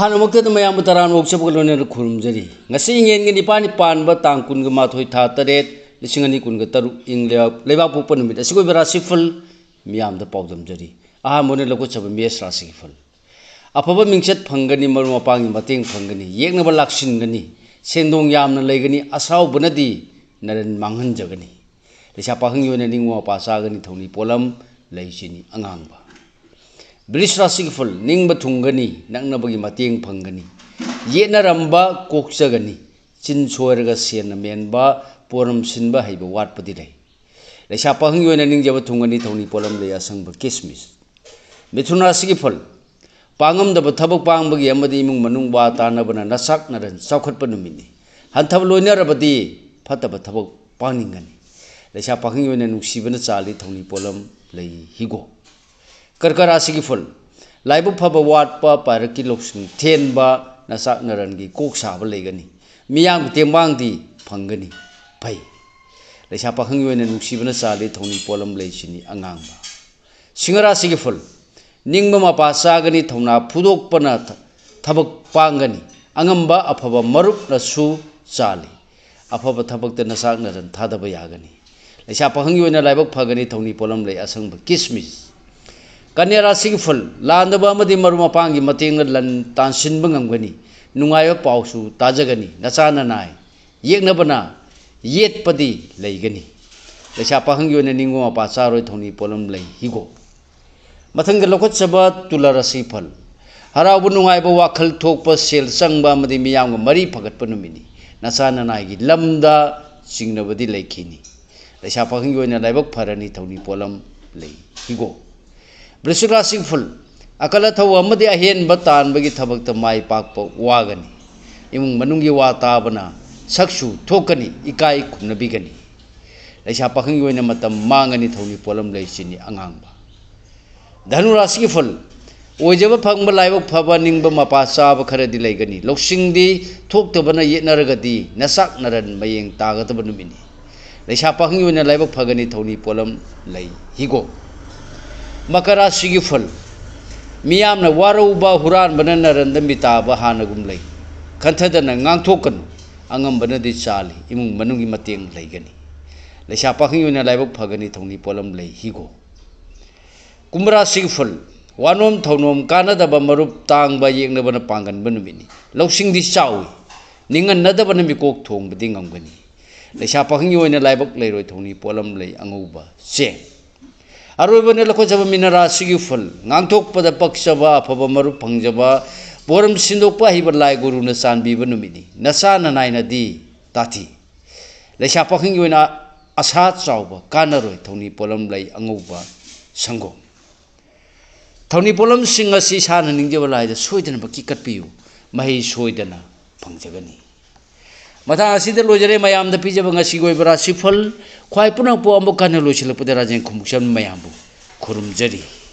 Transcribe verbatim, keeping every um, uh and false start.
ꯑꯍꯥꯟꯕꯃꯛꯇꯗ ꯃꯌꯥꯝꯕꯨ ꯇꯔꯥꯝꯅ ꯑꯣꯛꯆꯕꯒ ꯂꯣꯏꯅꯅ ꯈꯨꯔꯨꯝꯖꯔꯤ꯫ ꯉꯁꯤ ꯏꯉꯦꯟꯒꯤ ꯅꯤꯄꯥꯜꯅꯤ ꯄꯥꯟꯕ ꯇꯥꯡ ꯀꯨꯟꯒ ꯃꯥꯊꯣꯏ, ꯊꯥ ꯇꯔꯦꯠ, ꯂꯤꯁꯤꯡ ꯑꯅꯤ ꯀꯨꯟꯒ ꯇꯔꯨꯛ, ꯏꯪ ꯂꯩꯕꯥꯛ, ꯂꯩꯕꯥꯛꯄꯣꯛꯄ ꯅꯨꯃꯤꯠ ꯑꯁꯤꯒꯤ ꯑꯣꯏꯕ ꯔꯥꯁꯤꯐꯜ ꯃꯤꯌꯥꯝꯗ ꯄꯥꯎꯗꯝꯖꯔꯤ꯫ ꯑꯍꯥꯟꯕ ꯑꯣꯏꯅ ꯂꯧꯈꯠꯆꯕ ꯃꯦꯁ ꯔꯥꯁꯤꯒꯤ ꯐꯜ꯫ ꯑꯐꯕ ꯃꯤꯡꯆꯠ ꯐꯪꯒꯅꯤ, ꯃꯔꯨꯞ ꯃꯄꯥꯡꯒꯤ ꯃꯇꯦꯡ ꯐꯪꯒꯅꯤ, ꯌꯦꯛꯅꯕ ꯂꯥꯛꯁꯤꯟꯒꯅꯤ, ꯁꯦꯟꯗꯣꯡ ꯌꯥꯝꯅ ꯂꯩꯒꯅꯤ, ꯑꯁꯥꯎꯕꯅꯗꯤ ꯅꯔꯟ ꯃꯥꯡꯍꯟꯖꯒꯅꯤ꯫ ꯂꯩꯁꯥ ꯄꯥꯈꯪꯒꯤ ꯑꯣꯏꯅ ꯅꯤꯡꯕ ꯃꯄꯥ ꯆꯥꯒꯅꯤ, ꯊꯧꯅꯤ ꯄꯣꯠꯂꯝ ꯂꯩ ꯆꯤꯅꯤ ꯑꯉꯥꯡꯕ꯫ ꯕ꯭ꯔꯤꯁ ꯔꯥꯁꯤꯒꯤ ꯐꯜ, ꯅꯤꯡꯕ ꯊꯨꯡꯒꯅꯤ, ꯅꯛꯅꯕꯒꯤ ꯃꯇꯦꯡ ꯐꯪꯒꯅꯤ, ꯌꯦꯠꯅꯔꯝꯕ ꯀꯣꯛꯆꯒꯅꯤ, ꯆꯤꯟ ꯁꯣꯏꯔꯒ ꯁꯦꯟꯅ ꯃꯦꯟꯕ, ꯄꯣꯔꯝ ꯁꯤꯟꯕ ꯍꯩꯕ ꯋꯥꯠꯄꯗꯤ ꯂꯩ꯫ ꯂꯩꯁꯥ ꯄꯥꯈꯪꯒꯤ ꯑꯣꯏꯅ ꯅꯤꯡꯖꯕ ꯊꯨꯡꯒꯅꯤ, ꯊꯧꯅꯤ ꯄꯣꯠꯂꯝ ꯂꯩ ꯑꯁꯪꯕ ꯀꯤꯁꯃꯤꯁ꯫ ꯃꯤꯊꯨꯟ ꯔꯥꯁꯤꯒꯤ ꯐꯜ꯫ ꯄꯥꯡꯉꯝꯗꯕ ꯊꯕꯛ ꯄꯥꯡꯕꯒꯤ ꯑꯃꯗꯤ ꯏꯃꯨꯡ ꯃꯅꯨꯡ ꯋꯥ ꯇꯥꯅꯕꯅ ꯅꯆꯥꯛ ꯅꯔꯟ ꯆꯥꯎꯈꯠꯄ ꯅꯨꯃꯤꯠꯅꯤ꯫ ꯍꯟꯊꯕ ꯂꯣꯏꯅꯔꯕꯗꯤ ꯐꯠꯇꯕ ꯊꯕꯛ ꯄꯥꯡꯅꯤꯡꯒꯅꯤ꯫ ꯂꯩꯁꯥ ꯄꯥꯈꯪꯒꯤ ꯑꯣꯏꯅ ꯅꯨꯡꯁꯤꯕꯅ ꯆꯥꯜꯂꯤ, ꯊꯧꯅꯤ ꯄꯣꯠꯂꯝ ꯂꯩ ꯍꯤꯒꯣꯛ꯫ ꯀꯔꯀ ꯔꯥꯁꯤꯒꯤ ꯐꯜ꯫ ꯂꯥꯏꯕꯛ ꯐꯕ ꯋꯥꯠꯄ, ꯄꯥꯏꯔꯛꯀꯤ ꯂꯧꯁꯤꯡ ꯊꯦꯟꯕ, ꯅꯆꯥꯛ ꯅꯔꯟꯒꯤ ꯀꯣꯛ ꯁꯥꯕ ꯂꯩꯒꯅꯤ꯫ ꯃꯤꯌꯥꯝꯒꯤ ꯇꯦꯡꯕꯥꯡꯗꯤ ꯐꯪꯒꯅꯤ꯫ ꯐꯩ꯫ ꯂꯩꯁꯥ ꯄꯥꯈꯪꯒꯤ ꯑꯣꯏꯅ ꯅꯨꯡꯁꯤꯕꯅ ꯆꯥꯜꯂꯤ, ꯊꯧꯅꯤ ꯄꯣꯠꯂꯝ ꯂꯩ ꯆꯤꯅꯤ ꯑꯉꯥꯡꯕ꯫ ꯁꯤꯡꯍ ꯔꯥꯁꯤꯒꯤ ꯐꯜ꯫ ꯅꯤꯡꯕ ꯃꯄꯥ ꯆꯥꯒꯅꯤ, ꯊꯧꯅꯥ ꯐꯨꯗꯣꯛꯄꯅ ꯊ-, ꯊꯕꯛ ꯄꯥꯡꯒꯅꯤ꯫ ꯑꯉꯝꯕ ꯑꯐꯕ ꯃꯔꯨꯞꯅꯁꯨ ꯆꯥꯜꯂꯤ꯫ ꯑꯐꯕ ꯊꯕꯛꯇ ꯅꯆꯥꯛ ꯅꯔꯟ ꯊꯥꯗꯕ ꯌꯥꯒꯅꯤ꯫ ꯂꯩꯁꯥ ꯄꯥꯈꯪꯒꯤ ꯑꯣꯏꯅ ꯂꯥꯏꯕꯛ ꯐꯒꯅꯤ, ꯊꯧꯅꯤ ꯄꯣꯠꯂꯝ ꯂꯩ ꯑꯁꯪꯕ ꯀꯤꯁꯃꯤꯁ꯫ ꯀꯟꯌꯥ ꯔꯥꯁꯤꯒꯤ ꯐꯜ꯫ ꯂꯥꯟꯗꯕ ꯑꯃꯗꯤ ꯃꯔꯨꯞ ꯃꯄꯥꯡꯒꯤ ꯃꯇꯦꯡꯅ ꯂꯟ ꯇꯥꯟꯁꯤꯟꯕ ꯉꯝꯒꯅꯤ꯫ ꯅꯨꯡꯉꯥꯏꯕ ꯄꯥꯎꯁꯨ ꯇꯥꯖꯒꯅꯤ꯫ ꯅꯆꯥ ꯅꯅꯥꯏ ꯌꯦꯛꯅꯕꯅ ꯌꯦꯠꯄꯗꯤ ꯂꯩꯒꯅꯤ꯫ ꯂꯩꯁꯥ ꯄꯥꯈꯪꯒꯤ ꯑꯣꯏꯅ ꯅꯤꯡꯕ ꯃꯄꯥ ꯆꯥꯔꯣꯏ, ꯊꯧꯅꯤ ꯄꯣꯠꯂꯝ ꯂꯩ ꯍꯤꯒꯣꯛ꯫ ꯃꯊꯪꯗ ꯂꯧꯈꯠꯆꯕ ꯇꯨꯂꯥ ꯔꯥꯁꯤ ꯐꯜ꯫ ꯍꯔꯥꯎꯕ ꯅꯨꯡꯉꯥꯏꯕ, ꯋꯥꯈꯜ ꯊꯣꯛꯄ, ꯁꯦꯜ ꯆꯪꯕ ꯑꯃꯗꯤ ꯃꯤꯌꯥꯝꯒ ꯃꯔꯤ ꯐꯒꯠꯄ ꯅꯨꯃꯤꯠꯅꯤ꯫ ꯅꯆꯥ ꯅꯅꯥꯏꯒꯤ ꯂꯝꯗ ꯆꯤꯡꯅꯕꯗꯤ ꯂꯩꯈꯤꯅꯤ꯫ ꯂꯩꯁꯥ ꯄꯥꯈꯪꯒꯤ ꯑꯣꯏꯅ ꯂꯥꯏꯕꯛ ꯐꯔꯅꯤ, ꯊꯧꯅꯤ ꯄꯣꯠꯂꯝ ꯂꯩ ꯍꯤꯒꯣꯛ꯫ ꯕ꯭ꯔꯤꯁꯤꯛ ꯔꯥꯁꯤ ꯐꯜ꯫ ꯑꯀꯜ ꯑꯊꯧ ꯑꯃꯗꯤ ꯑꯍꯦꯟꯕ ꯇꯥꯟꯕꯒꯤ ꯊꯕꯛꯇ ꯃꯥꯏ ꯄꯥꯛꯄ ꯋꯥꯒꯅꯤ꯫ ꯏꯃꯨꯡ ꯃꯅꯨꯡꯒꯤ ꯋꯥ ꯇꯥꯕꯅ ꯁꯛꯁꯨ ꯊꯣꯛꯀꯅꯤ, ꯏꯀꯥꯏ ꯈꯨꯝꯅꯕꯤꯒꯅꯤ꯫ ꯂꯩꯁꯥ ꯄꯥꯈꯪꯒꯤ ꯑꯣꯏꯅ ꯃꯇꯝ ꯃꯥꯡꯒꯅꯤ, ꯊꯧꯅꯤ ꯄꯣꯠꯂꯝ ꯂꯩ ꯆꯤꯅꯤ ꯑꯉꯥꯡꯕ꯫ ꯙꯅꯨ ꯔꯥꯁꯤꯒꯤ ꯐꯜ꯫ ꯑꯣꯏꯖꯕ ꯐꯪꯕ, ꯂꯥꯏꯕꯛ ꯐꯕ, ꯅꯤꯡꯕ ꯃꯄꯥ ꯆꯥꯕ ꯈꯔꯗꯤ ꯂꯩꯒꯅꯤ꯫ ꯂꯧꯁꯤꯡꯗꯤ ꯊꯣꯛꯇꯕꯅ ꯌꯦꯠꯅꯔꯒꯗꯤ ꯅꯆꯥꯛ ꯅꯔꯟ ꯃꯌꯦꯡ ꯇꯥꯒꯗꯕ ꯅꯨꯃꯤꯠꯅꯤ꯫ ꯂꯩꯁꯥ ꯄꯥꯈꯪꯒꯤ ꯑꯣꯏꯅ ꯂꯥꯏꯕꯛ ꯐꯒꯅꯤ, ꯊꯧꯅꯤ ꯄꯣꯠꯂꯝ ꯂꯩ ꯍꯤꯒꯣꯛ꯫ ꯃꯀꯔ ꯔꯥꯁꯤꯒꯤ ꯐꯜ꯫ ꯃꯤꯌꯥꯝꯅ ꯋꯥꯔꯧꯕ ꯍꯨꯔꯥꯟꯕꯅ ꯅꯔꯟꯗ ꯃꯤꯇꯥꯕ ꯍꯥꯟꯅꯒꯨꯝ ꯂꯩ꯫ ꯈꯟꯊꯗꯅ ꯉꯥꯡꯊꯣꯛꯀꯅꯨ꯫ ꯑꯉꯝꯕꯅꯗꯤ ꯆꯥꯜꯂꯤ꯫ ꯏꯃꯨꯡ ꯃꯅꯨꯡꯒꯤ ꯃꯇꯦꯡ ꯂꯩꯒꯅꯤ꯫ ꯂꯩꯁꯥ ꯄꯥꯈꯪꯒꯤ ꯑꯣꯏꯅ ꯂꯥꯏꯕꯛ ꯐꯒꯅꯤ꯫ ꯊꯧꯅꯤ ꯄꯣꯠꯂꯝ ꯂꯩ꯫ ꯍꯤꯒꯣꯛ꯫ ꯀꯨꯝꯚ ꯔꯥꯁꯤꯒꯤ ꯐꯨꯜ꯫ ꯋꯥꯅꯣꯝ ꯊꯧꯅꯣꯝ ꯀꯥꯟꯅꯗꯕ ꯃꯔꯨꯞ ꯇꯥꯡꯕ ꯌꯦꯛꯅꯕꯅ ꯄꯥꯡꯒꯟꯕ ꯅꯨꯃꯤꯠꯅꯤ꯫ ꯂꯧꯁꯤꯡꯗꯤ ꯆꯥꯎꯏ꯫ ꯅꯤꯡꯍꯟꯅꯗꯕꯅ ꯃꯤꯀꯣꯛ ꯊꯣꯡꯕꯗꯤ ꯉꯝꯒꯅꯤ꯫ ꯂꯩꯁꯥ ꯄꯥꯈꯪꯒꯤ ꯑꯣꯏꯅ ꯂꯥꯏꯕꯛ ꯂꯩꯔꯣꯏ꯫ ꯊꯧꯅꯤ ꯄꯣꯠꯂꯝ ꯂꯩ꯫ ꯑꯉꯧꯕ ꯆꯦꯡ꯫ ꯑꯔꯣꯏꯕꯅ ꯂꯧꯈꯠꯆꯕ ꯃꯤꯅ ꯔꯥꯁꯤꯒꯤ ꯐꯨꯜ꯫ ꯉꯥꯡꯊꯣꯛꯄꯗ ꯄꯛꯆꯕ, ꯑꯐꯕ ꯃꯔꯨꯞ ꯐꯪꯖꯕ, ꯄꯣꯔꯝ ꯁꯤꯟꯗꯣꯛꯄ ꯍꯩꯕ ꯂꯥꯏ ꯒꯨꯔꯨꯅ ꯆꯥꯟꯕꯤꯕ ꯅꯨꯃꯤꯠꯅꯤ꯫ ꯅꯆꯥ ꯅꯅꯥꯏꯅꯗꯤ ꯇꯥꯊꯤ꯫ ꯂꯩꯁꯥ ꯄꯥꯈꯪꯒꯤ ꯑꯣꯏꯅ ꯑꯁꯥ ꯆꯥꯎꯕ ꯀꯥꯟꯅꯔꯣꯏ꯫ ꯊꯧꯅꯤ ꯄꯣꯠꯂꯝ ꯂꯩ꯫ ꯑꯉꯧꯕ ꯁꯪꯒꯣꯝ꯫ ꯊꯧꯅꯤ ꯄꯣꯠꯂꯝꯁꯤꯡ ꯑꯁꯤ ꯏꯁꯥꯅ ꯅꯤꯡꯖꯕ ꯂꯥꯏꯗ ꯁꯣꯏꯗꯅꯃꯛꯀꯤ ꯀꯠꯄꯤꯌꯨ꯫ ꯃꯍꯩ ꯁꯣꯏꯗꯅ ꯐꯪꯖꯒꯅꯤ꯫ ꯃꯇꯥꯡ ꯑꯁꯤꯗ ꯂꯣꯏꯖꯔꯦ ꯃꯌꯥꯝꯗ ꯄꯤꯖꯕ ꯉꯁꯤꯒꯤ ꯑꯣꯏꯕ ꯔꯥꯁꯤꯐꯜ꯫ ꯈ꯭ꯋꯥꯏ ꯄꯨꯝꯅꯃꯛꯄꯨ ꯑꯃꯨꯛ ꯍꯟꯅ ꯂꯣꯏꯁꯤꯜꯂꯛꯄꯗ ꯔꯥꯖꯦꯟ ꯈꯨꯃꯨꯛꯆꯝ ꯃꯌꯥꯝꯕꯨ ꯈꯨꯔꯨꯝꯖꯔꯤ꯫